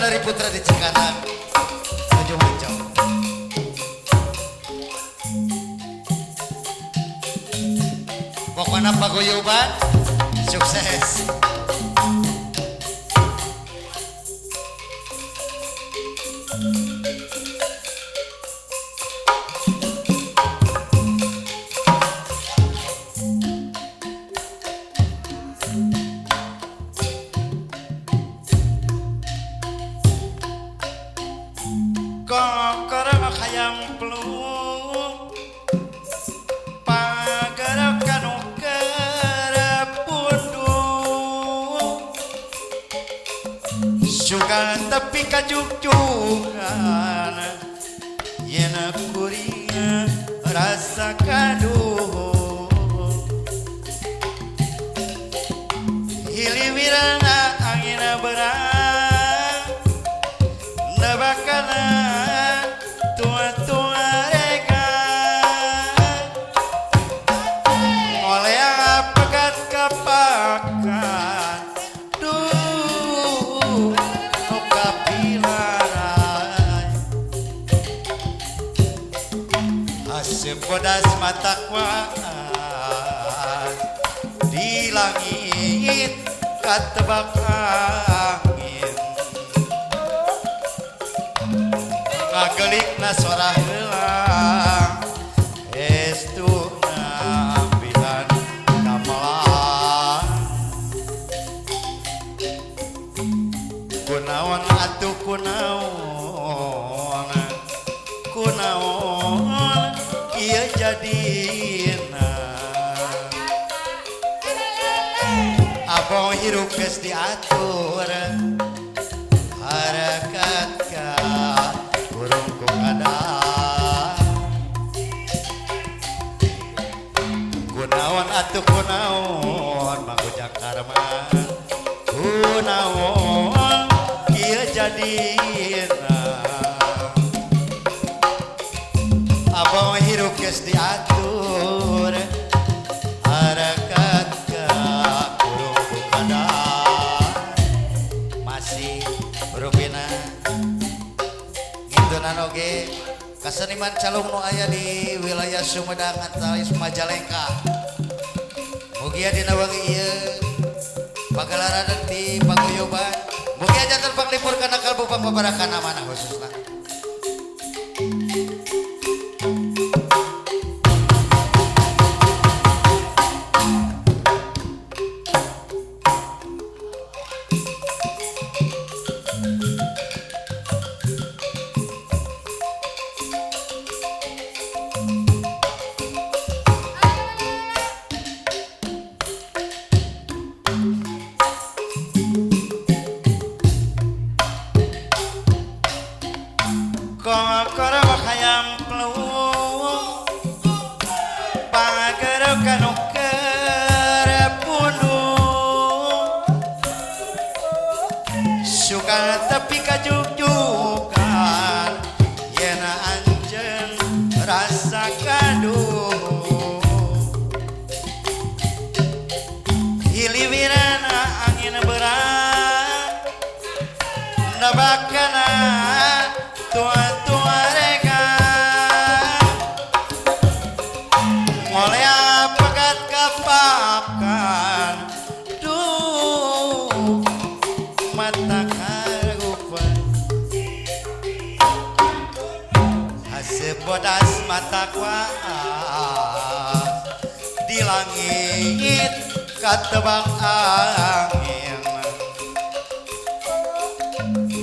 Dari Putra di Cikarang Tujuh Mancong. Pokoknya paguyuban sukses. Kokoro hayang pelung pagerakan keur pundung sugan tepi ka jugjugan yen kuring rasa kaduh hiliwirana angin berang nebakana tua-tua reka oleh pegat kapakan duh nu kapilarai haseup bodas mata kuat di langit katebak angin ngagelikna sora heulang estuna ambilan kamelang kunaon atuh kunaon kunaon ieu jadina abong hirup geus diatur harakat ka burung ku kadang kunaon atuh kunaon Mang Ujang Karman kunaon kieu jadina abong hirup geus diatur harakat ka burung ku kadang masih rupina ngintunan oge kaseniman calung nu aya di wilayah Sumedang atalis Majalengka. Mugia dina wengi ieu pagelaran di paguyuban. Mugia janten panglipur kana kalbu pangbabarakana mana khususna. Kokoro hayang pelung pagerakan keur pundung suka tepi ka jugjugan yen anjeun rasa kaduh hiliwirana angin berang nebakana tua-tua reka ngolea pegat kapakan duh mata karupan haseup bodas mata kuas di langit katebak angin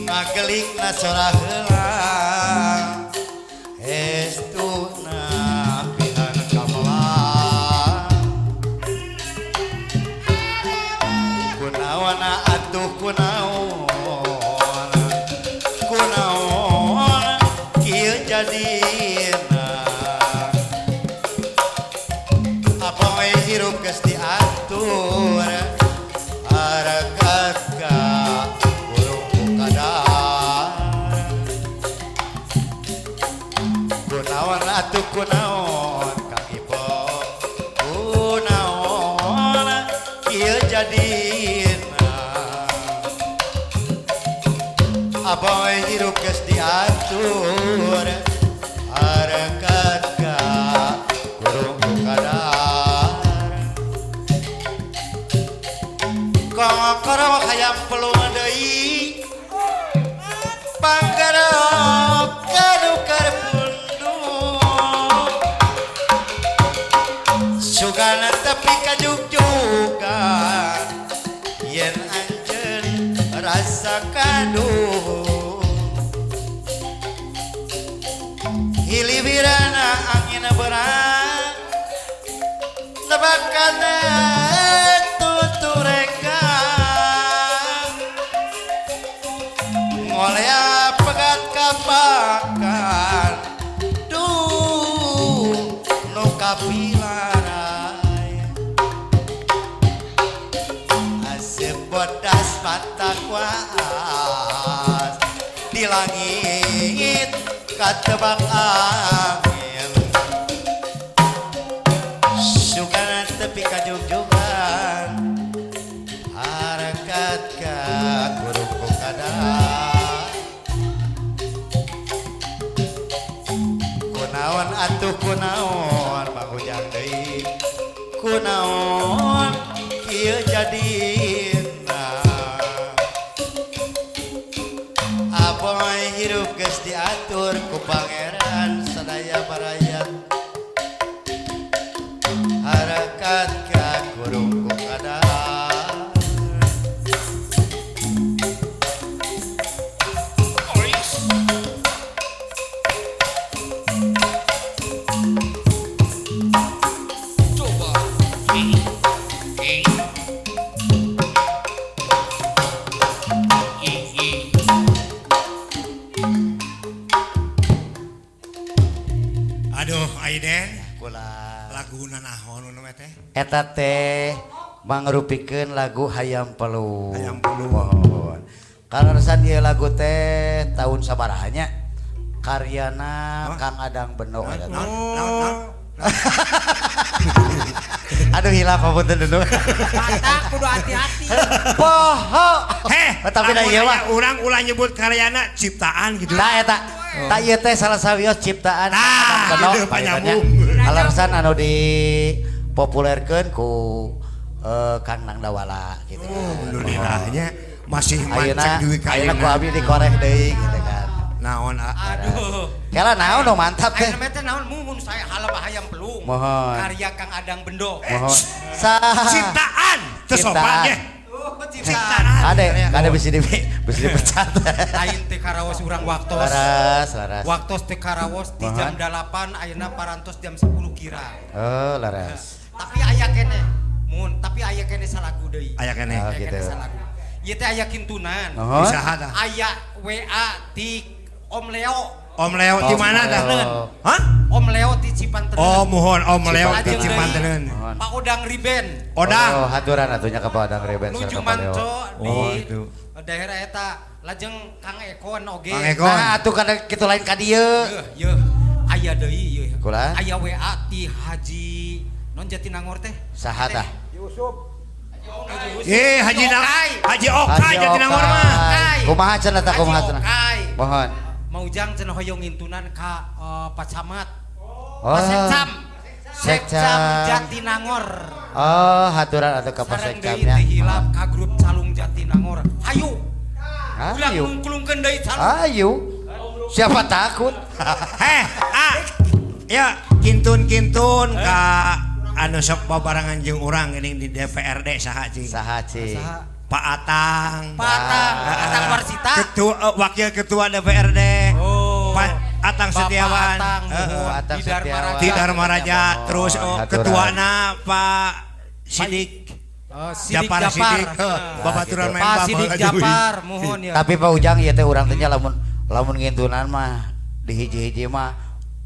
ngagelikna sora heulang estuna pihan kamelang kunaon atuh kunaon kunaon kieu jadina apa we hirup geus diatur harakat ka burung ku kadar kunaon atuh kunaon Kang Ipong kunaon kieu jadina Aboy hirup geus diatur harekat ka kurung kadar kongkorong hayam pelung deui panggarok kanukar pundung sugana tepi kajugjugan yen anjeun rasa kaduh hiliwirana angin berang nebakana tutureka ngolea pegat kapakan duh nu kapilarai asep bodas mata kuas di langit katebak angin sugana tepi kajugjugan harakat ka kurung ku kadar kunaon atuh kunaon Mang Ujang deui kunaon kieu jadina aboy hirup geus diatur ku pangeran sadaya barayat harakat ka kurung ku kadar. Coba. Aduh, Aiden, Kula laguna naon nu teh? Eta teh mangrupikeun lagu Hayam Pelung. Hayam Pelung. Mohon. Kaleresan ieu lagu teh tahun sabaraha nya? Karyana Kang Adang Beno eta teh. Naon? Aduh hilap apunten dulu. Mata kudu hati-hati. Poho. Heh, tapi da ieu mah urang ulah nyebut karyana ciptaan gitu. Tah eta. Tah ieu teh salah sawios ciptaan Tah, Kang Adang Beno. gitu, panyambung. Kaleresan anu dipopulerkeun ku Kang Nang Dawala gitu kan. Alhamdulillahnya masih Ayeuna mancek duit ka ayeuna ku abi dikoreh deui gitu kan. Naon a? Aduh. Kela naon dong mantap teh. Ayeuna teh naon mumun saya halap hayam pelung. Mohon. Karya Kang Adang Bendo. Mohon. Saha. Ciptaan teu sopan ge. Oh, ciptaan. Kade, kade bisa di bisa dipecat. Lain teh karaos urang waktos. Laras, laras. Waktos teh karaos di jam 8 ayeuna parantos jam 10 kira. Oh, laras. Tapi aya keneh. Mun, tapi aya keneh salagu deui. Aya keneh. Oh, Aya gitu. keneh salagu. Ieu teh aya kintunan. Mohon. Saha tah? Aya WA ti Om Leo. Om Leo di Om mana tah? Leo. Hah? Om Leo ti Cipantenun. Oh, mohon Om Leo di Lajeng deui, Cipantenun. Mohon. Pak Odang Riben. Odang. Oh, haturan atunya ka Pak Odang Reben Nuju sareng ka Pak Leo. manco di Oh, itu. daerah eta lajeng Kang Ekon oge. Kang Ekon. Nah, atuh kana kitu lain ka dieu. Yeuh, yeuh. Aya deui yeuh. Kula? Aya WA ti Haji non Jatinangor teh. Saha tah? Eh, Haji Okai. Haji Okai Jatinangor mah. Okai. Kumaha cenah tah Haji kumaha cenah? Okai. Mohon. Maujang cenah hoyong ngintunan ka Pak Camat. Oh. Pak Sekcam. Sekcam. Sekcam Jatinangor. Oh, haturan atuh ka Pak Sareng deui Sekcamnya. teu hilap ka grup Calung Jatinangor. Hayu. Ulah Ayo. ngungklungkeun deui calung. Ayo. Siapa takut? Heh, ah. Ya, kintun-kintun ka anu sok babarengan jeung urang geuning di DPRD saha cing? Saha cing? Pak Atang. Pak Atang, Atang Warsita. Ketua wakil ketua DPRD. Oh. Pak Atang Bapak Setiawan. Atang, Heeh. mohon. Atang Di Dharma Setiawan. Raja. Di Dharma Raja terus Mohon, haturan. ketuana Pak Sidik. Oh, Sidik Japar Japar. Sidik. Heuh, Heeh. Babaturan gitu. main Pak bal Sidik baheula Japar, mohon ya. Tapi Pak Ujang ieu teh urang teh nya lamun lamun ngintunan mah di hiji-hiji mah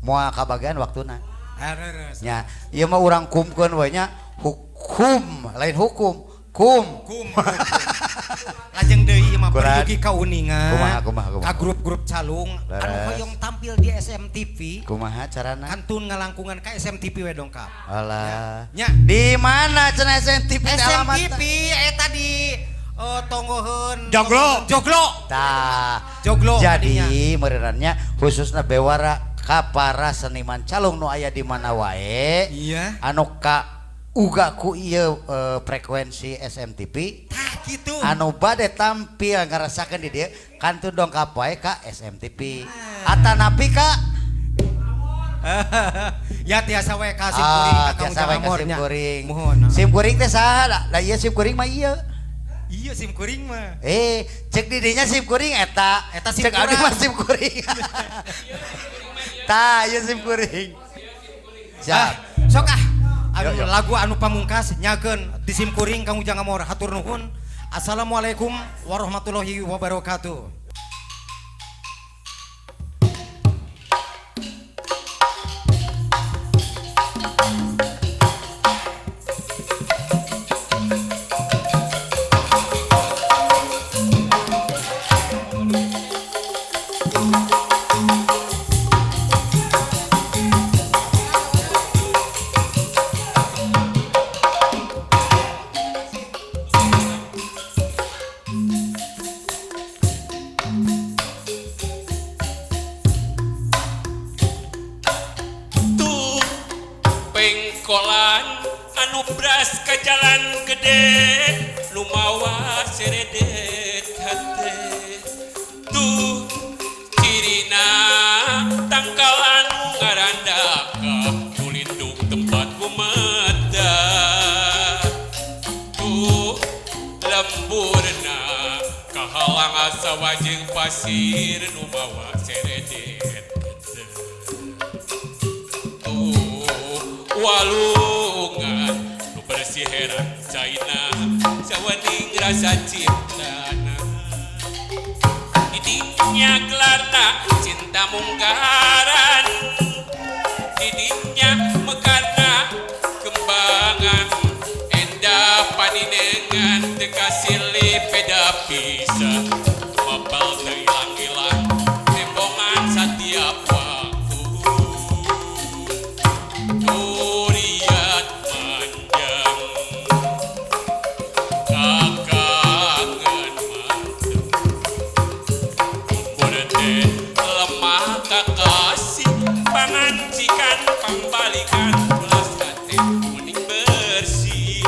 moal kabagian waktuna. Hareres. Nya, ieu mah urang kumkeun we nya hukum, lain hukum, kum. Kum. Kum. Lajeng deui ieu mah Kuran. pergi ka Uninga. Kumaha, kumaha, kumaha. Ka grup-grup calung anu Leres. hoyong tampil di SMTV. Kumaha carana? Kantun ngalangkungan ka SMTV we dongkap. Alah. Nya. Di mana cenah SMTV teh alamatna? SMTV eta di Tonggoheun Joglo. Joglo. Tah. Joglo. Jadi meureunan khususna bewara ka para seniman calung nu aya di mana wae. Iya. Anu ka uga ku ieu frekuensi SMTV. Tah kitu. Anu bade tampil ngarasakeun di dieu kantun dongkap wae ka SMTV. Atanapi ka ya tiasa wae ka sim kuring ka tiasa wae ka sim kuring. Muhun. Sim kuring teh saha? Lah ieu sim kuring mah ieu. Iya sim kuring mah. Cek di dinya sim kuring eta. Eta sim cek abdi kurang. mah sim kuring. Tah ieu sim kuring. Siap. Sok ah. Anu Yo, yo. lagu anu pamungkas nyakeun di sim kuring Kang Ujang Amor hatur nuhun. Assalamualaikum warahmatullahi wabarakatuh. Pengkolan anu bras ke jalan gede lumawa seredet hate tuh cirina tangkal anu ngarandaka nulindung tempat kumeda tuh lemburna kahalang asa wajeng pasir lumawa seredet hate tuh walungan nu bersih herang caina sawening rasa cintana didinya gelarna cinta munggaran didinya mekarna kembangan endah paninengan teu kasilip beda bisa mapel teu ilang-ilang tembongan satiap waktu Duriat manjang kakangen mantep kumpul teh lemah kakasih pangancikan pambalikan ulas hate kuning bersih.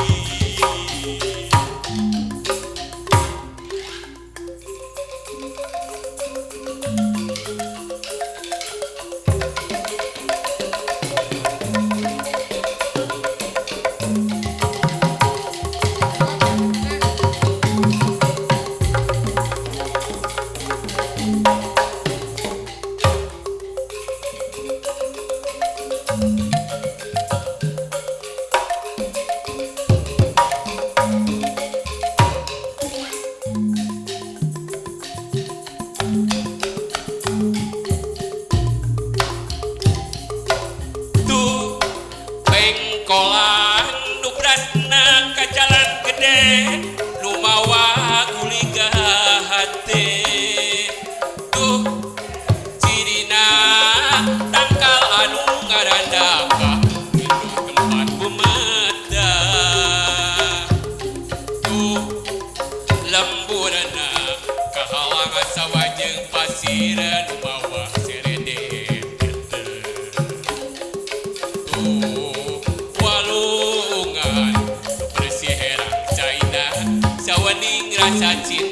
Tuh pengkolan nu brasna ka jalan gede nu mawa guliga hate tuh cirina tangkal anu ngarandaka itu tempat bumeda tuh lemburna kahalang sawajeng pasir nu mawa seredet tuh walungan bersih herang caina sawening rasa cinta.